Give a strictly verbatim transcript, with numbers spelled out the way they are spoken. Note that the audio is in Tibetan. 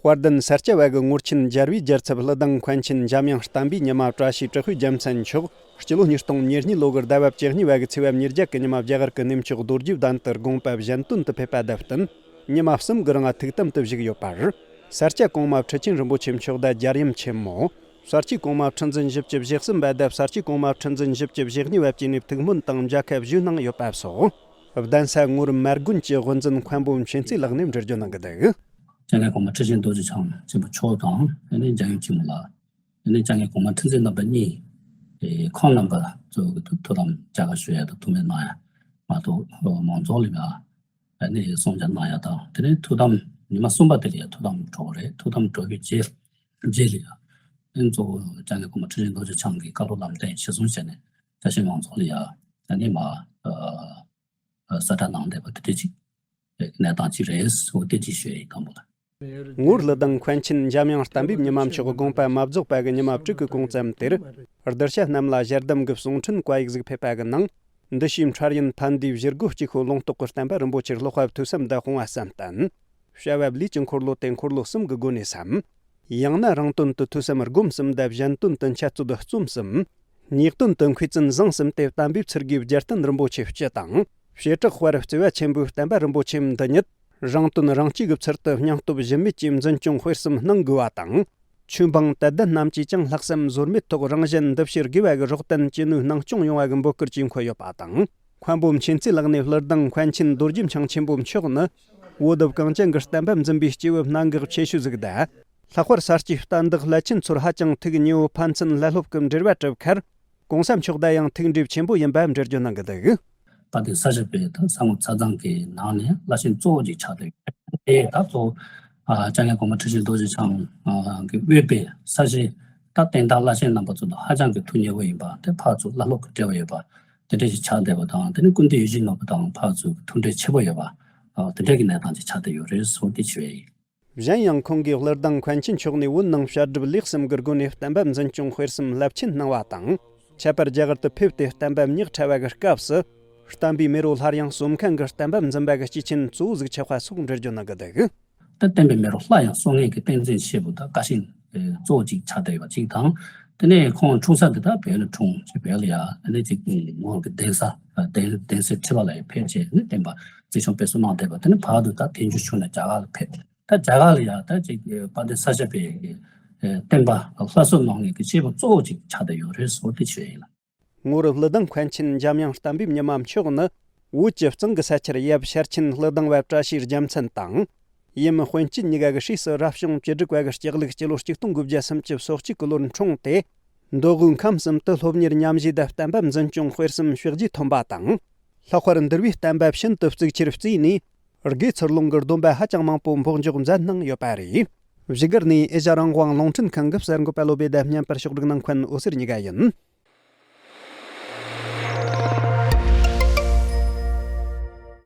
དཔལ་ལྡན་ས་སྐྱ་བ་གི་ངོར་ཆེན་རྒྱལ་བའི་རྒྱལ་ཚབ་གླུ་དང་མཁན་ཆེན་འཇམ་དབྱངས་བསྟན་པའི་ཉི་མ་བཀྲ་ཤིས་དྲག་པོའི་རྒྱལ་མཚན་མཆོག་སྤྱི་ལོ་ཉིས་སྟོང་ཉེར་གཉིས་ལོ་གི་ཟླ་བ་བཅུ་གཉིས་པ་གི་ཚེས་པ་ཉེར་བརྒྱད་ཀྱི་ཉི་མ་རྒྱ་གར་གྱི་གནས་མཆོག་རྡོ་རྗེ་གདན་དུ་དགོངས་པ་གཞན་དོན་དུ་ཕེབས་པ་དང་བསྟུན། ཉི་མ་གསུམ་གྱི་རིང་ཐུགས་དམ་དུ་བཞུགས་ཡོད་པར། ས་སྐྱ་གོང་མ་ཁྲི་ཆེན་རིན་པོ་ཆེ་མཆོག་དང་རྒྱལ་ཡུམ་ཆེན་མོ། ས་སྐྱ་གོང་མ་ཁྲི་འཛིན་བཞི་བཅུ་ཞེ་གསུམ་པ་དང་ས་སྐྱ་གོང་མ་ཁྲི་འཛིན་བཞི་བཅུ་ཞེ་གཉིས་པ་བཅས་ནས་ཐུགས་སྨོན་དང་མཇལ་ཁ་ཞུས་གནང་ཡོད་པ་སོགས། གདན་ས་ངོར་མ་དགོན་གྱི་དབུ་འཛིན་མཁན་པོ་མཁྱེན་བརྩེ་ལགས་ནས་འགྲེལ་བརྗོད་གནང་གི་འདུག་སྤྱན་སྔ་གོང་མ་ཁྲི་ཆེན་རྡོ་རྗེ་འཆང་ཆེན་པོ་མཆོག་དང་ཨ་ནི་འཇམ་དབྱངས་ཆེན་མོ་ལགས། ཨ་ནི་སྤྱན་སྔ་གོང་མ་ཁྲི་འཛིན་རྣམ་པ་གཉིས། ཨེ་ཁོང་རྣམ་པ་ཚོ་གི་ཐུགས་དམ་མཇལ་ཁ་ཞུ་ཡ་དང་ཐུགས་སྨོན་གནང་ཡ་མ་གཏོགས་མང་ཚོགས་ལ་ཡ་ཨ་ནི་གསུང་བཤད་གནང་ཡ་དང་དེ་ནས་ཐུགས་དམ་ཉི་མ་གསུམ་པ་དེ་ལ་ཡ་ཐུགས་དམ་གྲོལ་བ་རེད། ཐུགས་དམ་གྲོལ་བའི་རྗེས་རྗེས་ལ་ཡ་ཨ་ནི་གཙོ་བོ་སྤྱན་སྔ་གོང་མ་ཁྲི་ཆེན་རྡོ་རྗེ་འཆང་གི་བཀའ་སློབ་ལམ་སྟོན་གཞིར་བཟུང་བྱས་ནས་ས་ཆེན་མང་ཚོགས་ལ་ཡ་ཨ་ནི་མ་ཨ། གསལ་བསྒྲགས་གནང་བསྡད་པ་དེ་འདྲ་ཅིག་གནས་སྟངས་ཅིག་རེད་ཟེར་བ་དེ་ཅིག་ཞུ་ཡ་ཡིན་དང་པོ་ལ། ངོར་གླུ་དང་མཁན་ཆེན་འཇམ་དབྱངས་བསྟན་པའི་ཉི་མ་མཆོག་དགོངས་པ་མ་རྫོགས་པ་གི་ཉི་མ་དྲུག་གི་གོང་ཙམ་དེར། གདུལ་བྱ་རྣམས་ལ་ཞལ་གདམས་ཀྱི་གསུང་འཕྲིན་བཀའ་ཡིག་ཟིག་ཕེབས་པ་གི་ནང་། འདི་ཕྱིའི་འཕྲལ་ཡུན་ཕན་བདེའི་བཞུར་རྒོད་ཅིག་ཤོད་ལུང་རྟོགས་ཀྱི་བསྟན་པ་རིན་པོ་ཆེར་ལྷག་པ་ཐོས་བསམ་དང་སྤོང་བ་བསམ་གཏན། བྱ་བ་ལས་ཀྱི་འཁོར་ལོ་སྟེ་འཁོར་ལོ་གསུམ་གྱི་སྒོ་ནས་སམ། ཡང་ན་རང་དོན་དུ་ཐོས་བསམ་སྒོམ་གསུམ་དང་གཞན་དོན་དུ་འཆད་རྩོད་རྩོམ་གསུམ། ངེས་དོན་དུ་མཁས་བཙུན་བཟང་གསུམ་སྟེ་བསྟན་པའི་ཚུལ་དགེ་བརྒྱད་ལྡན་རིན་པོ་ཆེ་སྤྱི་དང་། བྱེ་བྲག་དཔལ་བརྩེ་བ་ཆེན་པོའི་བསྟན་པ་རིན་པོ་ཆེ་འདི་ཉིད། རང་དོན་རང་གཅེས་ཀྱི་ཚུལ་དུ་སྙིང་སྟོབས་གཞི་མེད་ཀྱིས་འཛིན་སྐྱོང་སྤེལ་གསུམ་གནང་དགོས་པ་དང་། ཆོས་འབངས་དད་ལྡན་རྣམས་ཀྱིས་ཀྱང་ལྷག་བསམ་ཟོལ་མེད་ཐོག་རང་གཞན་འདུ་ཤེས་དགེ་བ་གི་རོགས་དན་ཅི་ནུས་གནང་སྐྱོང་ཡོང་བ་གི་འབོད་སྐུལ་ཅིག་འཁོད་ཡོད་པ་དང་། མཁན་པོ་མཁྱེན་བརྩེ་ལགས་ནས་གླུ་དང་མཁན་ཆེན་རྡོ་རྗེ་འཆང་ཆེན་པོ་མཆོག་ནི། བོད་གངས་ཅན་གྱི་བསྟན་པ་འཛིན་པའི་སྐྱེས་བུ་གནད་འགག་ཆེ་ཤོས་ཟིག་དང་། ལྷག་པར་ས་སྐྱའི་བསྟན་བདག་བླ་ཆེན་ཚོར་ཧ་ཅང་ཐུགས་ཉེ་བོ་ཕན་ཚུན་བླ་སློབ་ཀྱི་འབྲེལ་བ་གྲུབ་ཁར། གོང་ས་མཆོག་དང་ཡང་ཐུགས་འདྲིས་ཆེན་པོ་ཡིན་པ་འགྲེལ་བརྗོད་གནང་གི་འདུག་དཔལ་ལྡན་ས་སྐྱ་པའི་ད་ས་ངོ་ཚ་ཚང་གི་ནང་ནས་བླ་ཆེན་གཙོ་བོ་ཅིག་ཆགས་བསྡད་ཡོད། དེ་ད་གཙོ་བོ་ཨ་སྐྱབས་མགོན་གོང་མ་ཁྲི་ཆེན་རྡོ་རྗེ་འཆང་གིས་དབུས་པའི་ས་གཞི་ད་བསྟན་བདག་བླ་ཆེན་རྣམ་པ་ཚོ་དང་ཧ་ཅང་གི་ཐུགས་ཉེ་བོ་ཡིན་པ་དེ་ཕར་ཚུར་བླ་སློབ་ཀྱི་འབྲེལ་བ་ཡོད་པ་དེ་འདྲ་ཞིག་ཆགས་བསྡད་པ་དང་དེ་ནས་ཀུན་བདེ་ཡིད་བཞིན་ནོར་བུ་དང་ཕར་ཚུར་ཐུགས་འབྲེལ་ཆེ་པོ་ཡོད་པ་དེ་འདྲ་གི་གནས་སྟངས་ཅིག་ཆགས་བསྡད་ཡོད་རེད་ཟེར་དེ་ཞུ་ཡ་ཡིན། གཞན་ཡང་ཁོང་གིས་གླུ་དང་མཁན་ཆེན་མཆོག་ནས་བོད་ནང་བཤད་སྒྲུབ་ལས་གསུམ་གྱི་སྒོ་ནས་བསྟན་པ་འཛིན་སྐྱོང་སྤེལ་གསུམ་རླབས་ཆེན་གནང་བ་དང་། ཁྱད་པར་རྒྱ་གར་དུ་ཕེབས་ཏེ་བསྟན་པ་ཉག་ཕྲ་བ་གི་སྐབས་སུ། བསྟན་པའི་མེ་རོ་སླར་ཡང་གསོ་མཁན་གྱི་བསྟན་པ་འཛིན་པ་གི་སྐྱེས་ཆེན་གཙོ་བོ་ཟིག་ཆགས་པ་སོགས་འགྲེལ་བརྗོད་གནང་གི་འདུག་ད་བསྟན་པའི་མེ་རོ་སླར་ཡང་གསོ་མཁན་གྱི་བསྟན་འཛིན་ཆེན་པོ་དང་བཀའ་བཞིན་གཙོ་བོ་གཅིག་ཆགས་བསྡད་ཡོད་པ་གཅིག་དང་། དེ་ནས་ཁོང་འཁྲུངས་ས་འདི་དག་བོད་ལ་འཁྲུངས་ཅེས་བོད་ལ་ཡ་ཨ་ནི་གཅིག་ངོ་གི་གདན་ས་གདན་གདན་སའི་ཁྲི་པ་ལ་ཡ་ཕེབས་བྱས་ནས་བསྟན་པ་འཛིན་སྐྱོང་སྤེལ་གསུམ་གནང་བསྡད་པ་དེ་ནི་བར་དུ་ད་བསྟན་འགྱུར་ཆོས་ནས་རྒྱ་གར་ལ་ཕེབས། ད་རྒྱ་གར་ལ་ཡ་ད་ཅིག་དཔལ་ལྡན་ས་སྐྱ་པའི་བསྟན་པ་སླར་གསོ་གནང་མཁན་གྱི་སྐྱེས་བུ་གཙོ་བོ་ཅིག་ཆགས་བསྡད་ཡོད་རེད་ཟེར་དེ་ཞུ་ཡ་ཡིན་ལ། ངོར་གླུ་དང་མཁན་ཆེན་འཇམ་དབྱངས་བསྟན་པའི་ཉི་མ་མཆོག་ནི། བོད་ཀྱི་གཙང་གི་ས་ཆར་ཡབ་ཤར་ཆེན་གླུ་དང་བ་བཀྲ་ཤིས་རྒྱལ་མཚན་དང་། ཡུམ་དཔོན་སྐྱིད་གཉིས་ཀ་གི་སྲས་སུ་རབ་བྱུང་བཅུ་དྲུག་པ་གི་སྐྱེས་ལུག་སྤྱི་ལོ་ཆིག་སྟོང་དགུ་བརྒྱ་སུམ་ཅུ་སོ་གཅིག་གི་ལོར་འཁྲུངས་ཏེ། མདོ་དབུས་ཁམས་གསུམ་དུ་སློབ་གཉེར་ཉམས་བཞེས་དང་བསྟན་པ་འཛིན་སྐྱོང་སྤེལ་གསུམ་ཕྱག་རྗེས་ཐོན་པ་དང་། ལྷག་པར་འདུལ་བའི་བསྟན་པ་ཤིན་ཏུ་གཙུག་ཆེར་བརྩིས་ནས། དགེ་ཚུལ་སློང་གི་སྡོམ་པ་ཧ་ཅང་མང་པོ་འབོགས་འཇོག་མཛད་གནང་ཡོད་པ་རེད། བཞུགས་སྒར་ནས་ཨེ་ཤ་རང་དབང་རླུང་འཕྲིན་ཁང་གི་གསར་འགོད་པ་བློ་བེ་དང་བརྙན་པར་ཕྱོགས་སྒྲིག་གནང་མཁན་འོད་ཟེར་གཉིས་ཀ་ཡིན།